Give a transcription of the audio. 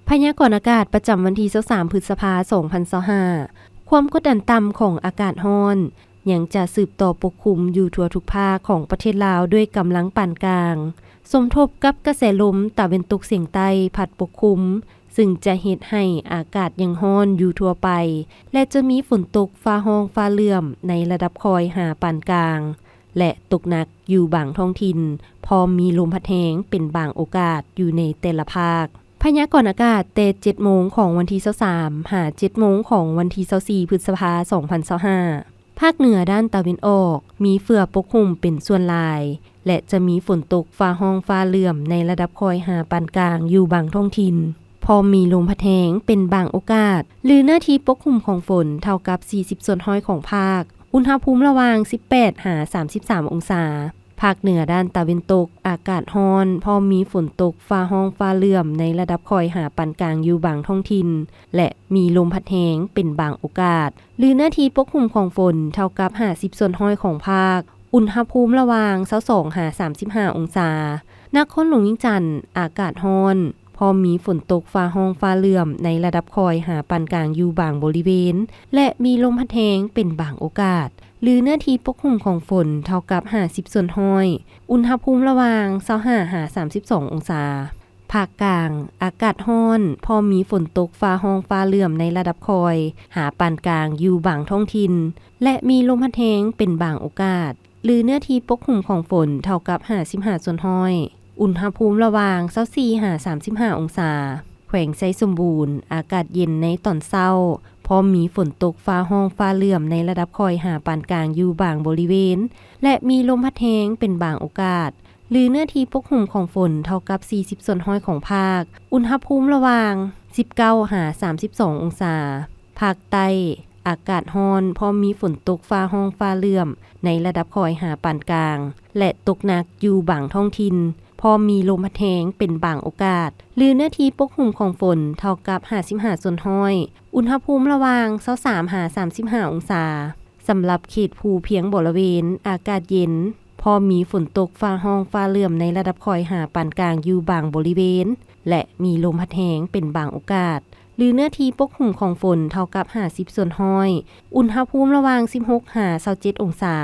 ພະຍາກອນອາກາດປະຈຳວັນທີຊາວສາມ ພຶດສະພາ ສອງພັນຊາວຫ້າ ຄວາມກົດດັນຕ່ຳຂອງອາກາດຮ້ອນ ຍັງຈະສືບຕໍ່ປົກຄຸມຢູ່ທົ່ວທຸກພາກຂອງປະເທດລາວດ້ວຍກຳລັງປານກາງ, ສົມທົບກັບກະແສລົມຕາເວັນຕົກສຽງໃຕ້ພັດປົກຄຸມ, ຊຶ່ງຈະເຮັດໃຫ້ອາກາດຍັງຮ້ອນຢູ່ທົ່ວໄປ ແລະ ຈະມີຝົນຕົກຟ້າຮ້ອງຟ້າເຫຼື້ອມໃນລະດັບຄ່ອຍຫາປານກາງ ແລະ ຕົກໜັກຢູ່ບາງທ້ອງຖິ່ນ, ພ້ອມມີລົມພັດແຮງເປັນບາງໂອກາດຢູ່ໃນແຕ່ລະພາກ. ພະຍາກອນອາກາດແຕ່ເຈັດໂມງຂອງວັນທີຊາວສາມ ຫາເຈັດໂມງຂອງວັນທີຊາວສີ່ ພຶດສະພາ ສອງພັນຊາວຫ້າ ພາກເໜືອດ້ານຕາເວັນອອກ ມີເຝື້ອປົກຫຸ້ມເປັນສ່ວນຫຼາຍ ແລະ ຈະມີຝົນຕົກຟ້າຮ້ອງຟ້າເຫຼື້ອມໃນລະດັບຄ່ອຍຫາປານກາງຢູ່ບາງທ້ອງຖິ່ນ, ພ້ອມມີລົມພັດແຮງເປັນບາງໂອກາດ, ຫຼືເນື້ອທີ່ປົກຫຸ້ມຂອງຝົນເທົ່າກັບສີ່ສິບສ່ວນຮ້ອຍຂອງພາກ, ອຸນຫະພູມລະຫວ່າງສິບແປດຫາສາມສິບສາມອົງສາ. ພາກເໜືອດ້ານຕາເວັນຕົກ ອາກາດຮ້ອນ, ພ້ອມມີຝົນຕົກຟ້າຮ້ອງຟ້າເຫຼື້ອມໃນລະດັບຄ່ອຍຫາປານກາງຢູ່ບາງທ້ອງຖິ່ນ ແລະ ມີລົມພັດແຮງເປັນບາງໂອກາດ, ຫຼືເນື້ອທີ່ປົກຫຸ້ມຂອງຝົນເທົ່າກັບຫ້າສິບສ່ວນຮ້ອຍຂອງພາກ, ອຸນຫະພູມລະຫວ່າງຊາວສອງຫາສາມສິບຫ້າອົງສາ. ນະຄອນຫຼວງວຽງຈັນ ອາກາດຮ້ອນ, ພ້ອມມີຝົນຕົກຟ້າຮ້ອງຟ້າເຫຼື້ອມໃນລະດັບຄ່ອຍຫາປານກາງຢູ່ບາງບໍລິເວນ ແລະ ມີລົມພັດແຮງເປັນບາງໂອກາດ, ຫຼືເນື້ອທີ່ປົກຫຸ້ມຂອງຝົນເທົ່າກັບຫ້າສິບສ່ວນຮ້ອຍ, ອຸນຫະພູມລະຫວ່າງຊາວຫ້າຫາສາມສິບສອງອົງສາ. ພາກກາງ ອາກາດຮ້ອນ, ພ້ອມມີຝົນຕົກຟ້າຮ້ອງຟ້າເຫຼື້ອມໃນລະດັບຄ່ອຍຫາປານກາງຢູ່ບາງທ້ອງຖິ່ນ ແລະ ມີລົມພັດແຮງເປັນບາງໂອກາດ, ຫຼືເນື້ອທີ່ປົກຫຸ້ມຂອງຝົນເທົ່າກັບຫ້າສິບຫ້າສ່ວນຮ້ອຍ, ອຸນຫະພູມລະຫວ່າງຊາວສີ່ຫາສາມສິບຫ້າອົງສາ. ແຂວງໄຊສົມບູນ ອາກາດເຢັນໃນຕອນເຊົ້າ, ພ້ອມມີຝົນຕົກຟ້າຮ້ອງຟ້າເຫຼື້ອມໃນລະດັບຄ່ອຍຫາປານກາງຢູ່ບາງບໍລິເວນ ແລະ ມີລົມພັດແຮງເປັນບາງໂອກາດ, ຫຼືເນື້ອທີ່ປົກຫຸ້ມຂອງຝົນເທົ່າກັບສີ່ສິບສ່ວນຮ້ອຍຂອງພາກ, ອຸນຫະພູມລະຫວ່າງສິບເກົ້າຫາສາມສິບສອງອົງສາ. ພາກໃຕ້ ອາກາດຮ້ອນ, ພ້ອມມີຝົນຕົກຟ້າຮ້ອງຟ້າເຫຼື້ອມໃນລະດັບຄ່ອຍຫາປານກາງ ແລະ ຕົກໜັກຢູ່ບາງທ້ອງຖິ່ນ, ພ້ອມມີລົມພັດແຮງເປັນບາງໂອກາດ, ຫຼືເນື້ອທີ່ປົກຫຸ້ມຂອງຝົນເທົ່າກັບຫ້າສິບຫ້າສ່ວນຮ້ອຍ, ອຸນຫະພູມລະຫວ່າງຊາວສາມຫາສາມສິບຫ້າອົງສາ. ສຳລັບເຂດພູພຽງບໍລະເວນ ອາກາດເຢັນ, ພ້ອມມີຝົນຕົກຟ້າຮ້ອງຟ້າເຫຼື້ອມໃນລະດັບຄ່ອຍຫາປານກາງຢູ່ບາງບໍລິເວນ ແລະ ມີລົມພັດແຮງເປັນບາງໂອກາດ, ຫຼືເນື້ອທີ່ປົກຫຸ້ມຂອງຝົນເທົ່າກັບຫ້າສິບສ່ວນຮ້ອຍ, ອຸນຫະພູມລະຫວ່າງສິບຫົກຫາຊາວເຈັດອົງສາ.